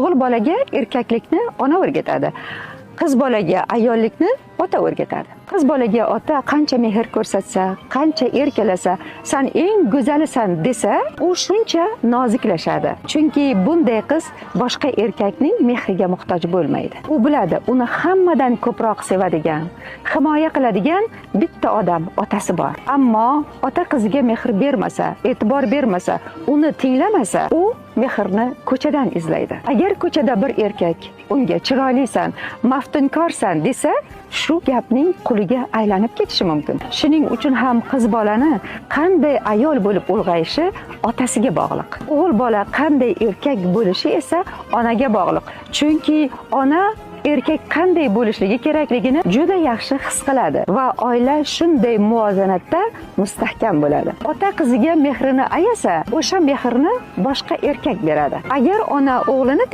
O'g'il bolaga erkaklikni ona o'rgatadi. Qiz bolaga ayollikni ota o'rgatadi. Qiz bolaga ota qancha mehr ko'rsatsa, qancha erkalasa, "San eng go'zalisan" desa, u shuncha noziklashadi. Chunki bunday qiz boshqa erkakning mehriga muhtoj bo'lmaydi. U biladi, uni hammadan ko'proq sevadigan, himoya qiladigan bitta odam, otasi bor. Ammo ota qiziga mehr bermasa, e'tibor bermasa, uni tinglamasa, u mehrni ko'chadan izlaydi. Agar ko'chada bir erkak unga "Chiroylisan, maftunkorsan" desa, shu gapning quliga aylanib ketishi mumkin. Shuning uchun ham qiz bolani qanday ayol bo'lib ulg'ayishi otasiga bog'liq. O'g'il bola qanday erkak bo'lishi esa onaga bog'liq. Chunki ona erkak qanday bo'lishligi kerakligini juda yaxshi his qiladi va oila shunday muvozanatda mustahkam bo'ladi. Ota qiziga mehrini ayasa, o'sha mehrni boshqa erkak beradi. Agar ona o'g'lini